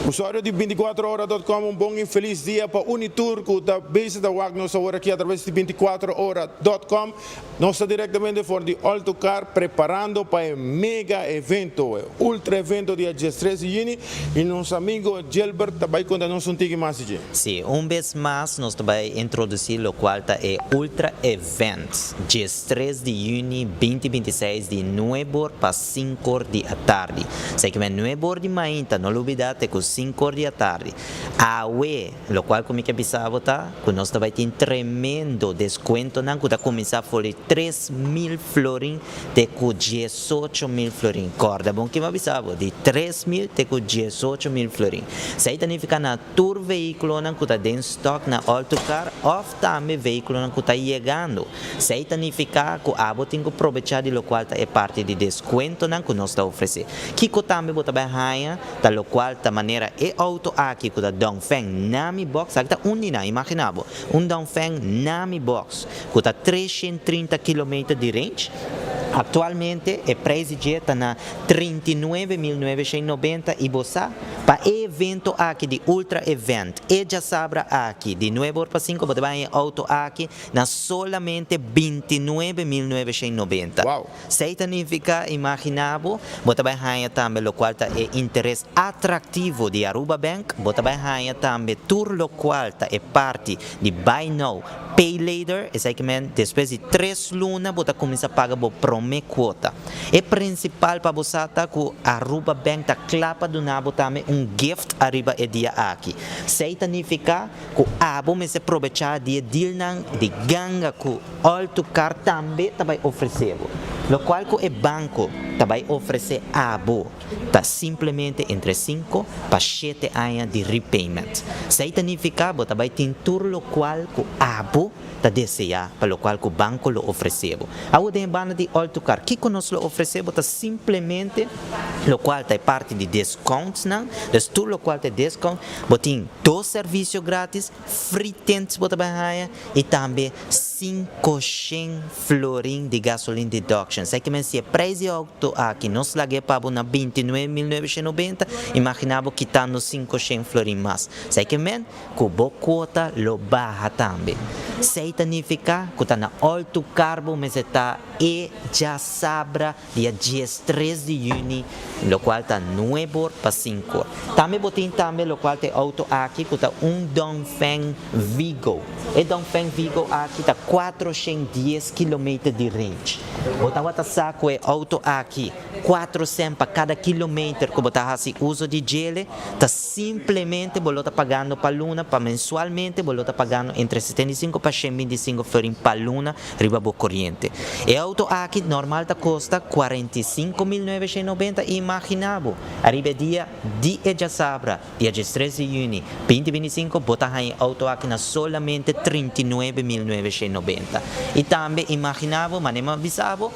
Usuario di 24ora.com, un bon y feliz dia pa un y tur cu ta bezig ta wak nos awor aki a traves di 24ora.com. Nos ta directamente for di All to Car preparando pa e mega evento, e ultra evento dia 13 di juni y nos amigo Gilbert ta bay conta nos un tiki mas di dje. Si, un bes mas nos ta bay introduci locual ta e Ultra Event, 13 di juni 2026 di 9 or pa 5 or di atardi. Esey cu 9 or di mainta, no lubida, te cu 5 or di atardi. Awe, locual cu mi kier bisa ta, cu nos ta bay tin tremendo descuento nan cu ta cuminsa for di 3 mil florin te cu 18 mil florin. Corda bon cu mi a bisa, di 3 mil te cu 18 mil florin. Esey ta significa na tur vehiculo nan cu ta den stock na All to Car of tambe vehiculo nan cu ta yegando. Esey ta significa cu abo tin cu aprovecha di locual ta e parti di descuento nan cu nos ta ofrece. Kico tambe bo ta bay haya, ta locual ta manera e auto aki cu ta Dongfeng Nami Box, aki ta un di nan, imagina bo, un Dongfeng Nami Box, cu ta 330 km di range. Actualmente, e prijs ta na 39.990 y bo sa, pa evento aki di Ultra Event, e diasabra aki, di 9 or pa 5, bo ta bay auto aki na solamente 29.990. Esey significa, imagina bo, bo ta bay haya tambe locual ta e interes atractivo di Aruba Bank, bo ta bay haya tambe tur locual ta e parti di Buy Now, Pay Later, esey kiermen despues di 3 luna, bo ta cuminsa paga bo prome cuota. E principal pa bo ta cu Aruba Bank ta cla pa duna bo tambe un gift ariba e dia aki. Esey significa cu abo mester aprovecha di deal nan di ganga cu All to Car tambe ta bay ofrece. Locual cu e banco ta bay ofrece abo ta simplemente entre 5 pa 7 aña di repayment. Esey significa bo ta bay tin tur locual cu abo ta desea, pa locual cu banco lo ofrece. Awo den banda di All to Car, kico nos lo ofrece ta simplemente locual ta parti di discounts nan, dus tur locual ta discount, bo tin dos servicio gratis, free tint bo ta bay haya y tambe 500 florin di gasoline deduction. Esey kiermen si e prijs di auto aki nos lag'e pa na 29.990, imagina bo kitando 500 florin mas. Esey kiermen cu bo cuota lo baha tambe. Esey significa cu ta na All to Car bo mester ta e diasabra dia 13 di juni, locual ta 9 or pa 5 or. Tambe bo tin tambe locual ta auto aki, cu ta un Dongfeng Vigo. E Dongfeng Vigo aki ta 410 km di range. Bo ta sa cu e auto aki, 400 pa cada kilometer cu bo ta haci uso di dje, ta simplemente bo ta pagando pa luna, pa mensualmente, bo ta pagando entre 75 pa 125 florin pa luna, riba bo coriente. E auto aki normal ta costa 45.990, imagina bo. Ariba dia di e diasabra, dia 13 di juni 2025, bo ta haya auto aki na solamente 39.990. Y tambe imagina bo, manera mi a bisa bo,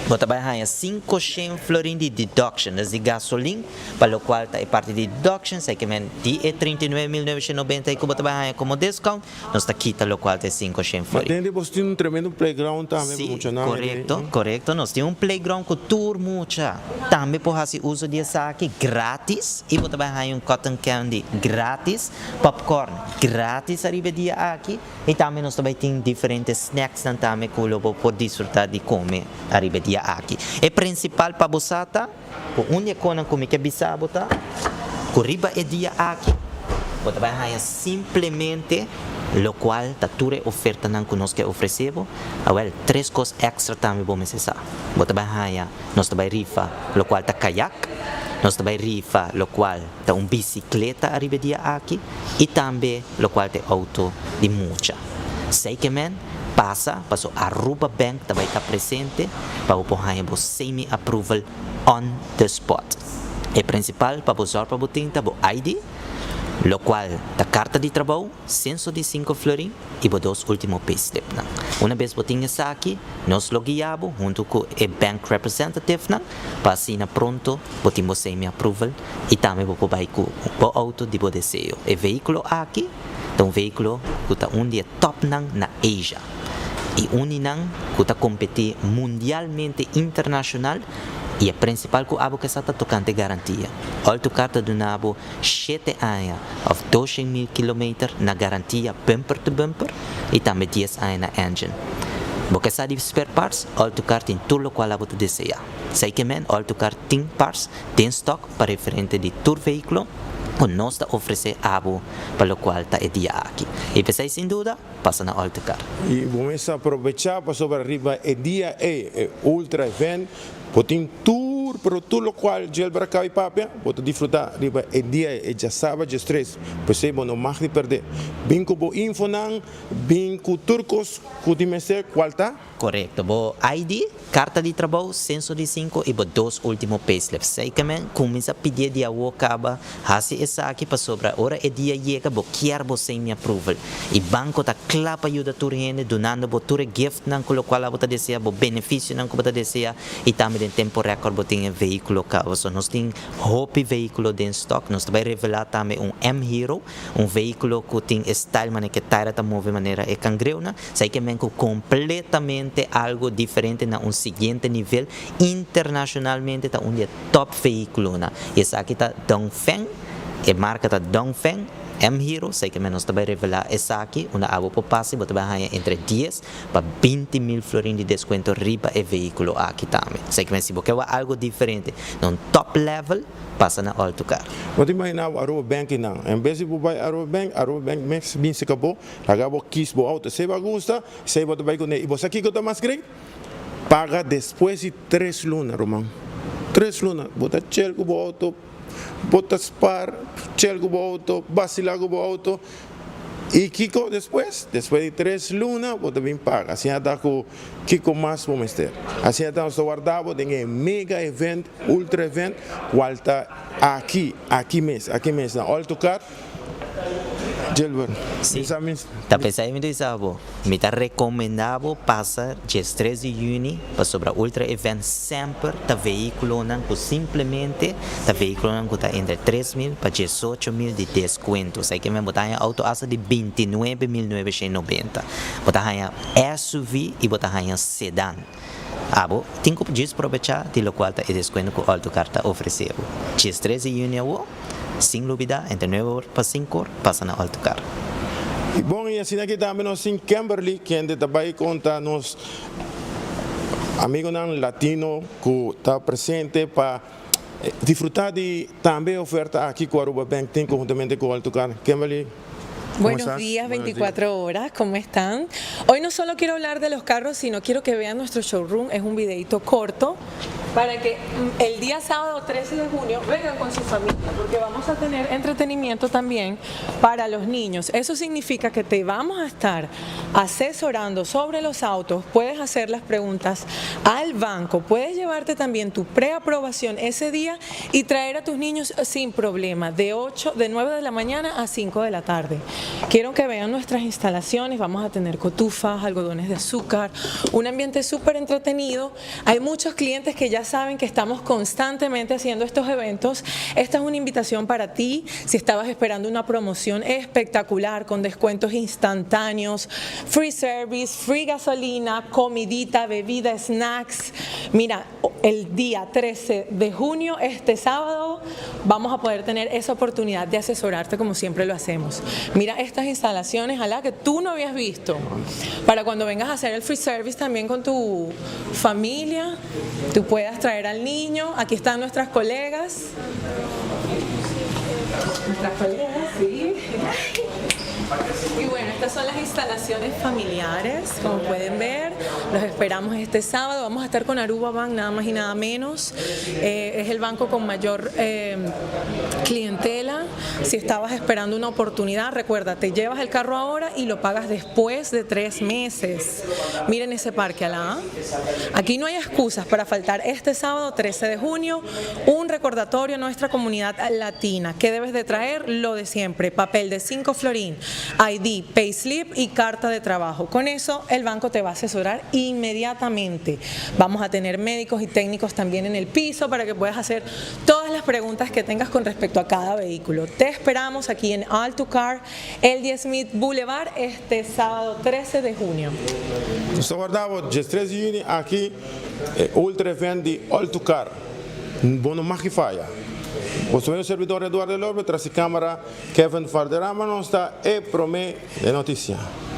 bo ta bay haya 500 florin di deduction, di gasoline, pa locual ta e parti di deduction, esey kiermen di e 39.990 cu bo ta bay haya como discount, nos ta kita locual ta 500 florin. Mas bo tin un tremendo playground tambe mucha nan. Corecto. Nos tin un playground cu tur mucha. Tambe por haci uso di esaki gratis y bo ta bay haya un cotton candy gratis, popcorn gratis ariba dia aki y tambe nos tambe tin diferente snacks nan tambe cu lo por disfruta di come ariba dia aki. E principal pa bo ta, cu un dia cu mi kier bisa bo ta, cu riba e dia aki, bo ta bay haya simplemente locual ta tur e oferta nan cu nos kier ofrece. Awel, tres cos extra tambe bo mester sa. Bo ta bay haya, nos ta bay rifa, locual ta kayak, nos ta bay rifa, locual ta un bicicleta ariba dia aki, y tambe locual ta auto di mucha. Esey kiermen, pasa, paso Aruba Bank tambe ta presente, pa bo haya bo semi-approval on the spot. E principal pa bo zorg pa bo tin ta bo ID, locual ta carta di trabou, censo di 5 florin y bo dos ultimo payslip nan. Un bes bo tin esaki, nos lo guia bo hunto cu e bank representative nan, pa asina pronto bo tin bo semi-approval y tambe bo por bay cu bo auto di bo deseo. E vehiculo aki ta un vehiculo cu ta un di top nan na Asia. Y un nan cu ta competi mundialmente internacional. Y e principal cu abo ke sa ta tocante garantia. All to Car ta duna bo 7 aña of 200 mil kilometer na garantia bumper to bumper y tambe 10 aña na engine. Bo ke sa di spare parts, All to Car tin tur locual abo ta desea. Esey kiermen, All to Car tin parts den stock pa referente di tur vehiculo cu nos ta ofrece abo pa locual ta e dia aki. Y pesey, sin duda, pasa na All to Car. Y ban aprovecha pasobra riba e dia e Ultra Event, bo tin tur, pero tur locual Gilbert a caba di papia, bo ta disfruta riba e dia e diasabra 13, pues bo no mag di perde. Bin cu bo infonan, bin cu tur cos cu tin mester, cual ta? Correcto. Bo ID, carta di trabou, censo di 5 y bo dos ultimo payslips. Esey kiermen cuminsa pidi di awo caba, hasi esaki pasobra ora e dia yega, bo kier bo semi approval. Y banco ta cla pa yuda tur hende, dunando bo tur gift nan cu locual bo ta desea, bo beneficio nan cu bo ta desea y tambe den tempo record bo tin vehiculo caba. So nos tin hopi vehiculo den stock, nos ta bay revela tambe un M Hero, un vehiculo cu tin style manera cu taira ta move manera e cangreu na, esey kiermen cu completamente algo diferente na un siguiente nivel internacionalmente, ta un di top vehiculo na. Esaki ta Dongfeng, e marca ta Dongfeng M Hero, esey kiermen nos ta bay revela esaki, unda abo por pasa, bo ta bay haya entre 10 pa 20 mil florin di descuento riba e vehiculo aki tambe. Esey kiermen si bo kier algo diferente, un top level, pasa na All to Car. Bo ta imagina Aruba Bank nan. En bes di bay Aruba Bank, Aruba Bank mes bin serca bo, laga bo kies bo auto. Si bo gusta, si bo bay cu ne. Y bo kico ta mas great? Paga despues di 3 luna, ruman. 3 luna. Bo ta chill cu bo auto, bo ta spaar, chill cu bo auto, basila cu bo auto. Y kico despues? Despues di 3 luna, bo ta bin paga. Asina ta cu kico mas bo mester. Asina ta nos warda bo den mega event, ultra event, cual ta aki mes, na All to Car. Gilbert, Si. Ta pensa mi bisa bo. Mi ta recomenda bo pasa 3 di juni pasobra Ultra Event semper ta vehiculo nan cu simplemente ta vehiculo nan cu ta entre 3 mil pa 18 mil di descuento. Esey kiermen bo ta haya auto hasta di 29.990. Bo ta haya SUV y bo ta haya sedan. Abo, tin cu djis aprovecha di locual ta e descuento cu All to Car ta ofrece. 3 di juni awo, sin lubida, entre 9 or pa 5 or, pasa na All to Car. Y bon, y asina aki tambe nos tin Kimberly, kende tambe ta conta nos amigo latino cu ta presente pa disfruta di tambe oferta aki cu Aruba Bank tin conhuntamente cu All to Car. Kimberly, ¿cómo Buenos estás? días, Buenos 24 horas, ¿cómo están? Hoy no solo quiero hablar de los carros, sino quiero que vean nuestro showroom. Es un videito corto para que el día sábado 13 de junio vengan con su familia, porque vamos a tener entretenimiento también para los niños. Eso significa que te vamos a estar asesorando sobre los autos, puedes hacer las preguntas al banco, puedes llevarte también tu preaprobación ese día y traer a tus niños sin problema, de 8, de 9 de la mañana a 5 de la tarde. Quiero que vean nuestras instalaciones, vamos a tener cotufas, algodones de azúcar, un ambiente súper entretenido. Hay muchos clientes que ya saben que estamos constantemente haciendo estos eventos. Esta es una invitación para ti, si estabas esperando una promoción espectacular con descuentos instantáneos, free service, free gasolina, comidita, bebida, snacks. Mira, el día 13 de junio, este sábado, vamos a poder tener esa oportunidad de asesorarte como siempre lo hacemos. Mira estas instalaciones, Alá, que tú no habías visto. Para cuando vengas a hacer el free service también con tu familia, tú puedas traer al niño. Aquí están nuestras colegas. Nuestras colegas, sí. Y bueno, estas son las instalaciones familiares, como pueden ver. Los esperamos este sábado. Vamos a estar con Aruba Bank, nada más y nada menos. Es el banco con mayor clientela. Si estabas esperando una oportunidad, recuerda, te llevas el carro ahora y lo pagas después de 3 meses. Miren ese parque, Alá. Aquí no hay excusas para faltar este sábado 13 de junio. Un recordatorio a nuestra comunidad latina. ¿Qué debes de traer? Lo de siempre: papel de 5 florín, ID, payslip y carta de trabajo. Con eso el banco te va a asesorar inmediatamente. Vamos a tener médicos y técnicos también en el piso para que puedas hacer todas las preguntas que tengas con respecto a cada vehículo. Te esperamos aquí en All to Car, el 10 Smith Boulevard, este sábado 13 de junio. Nos ta warda bo 13 di juni aki, Ultra Event di All to Car. Bo no mag faya. Bo servidor Eduardo Lopez, tras di camara Kevin Valderrama, nos ta E Prome Noticia.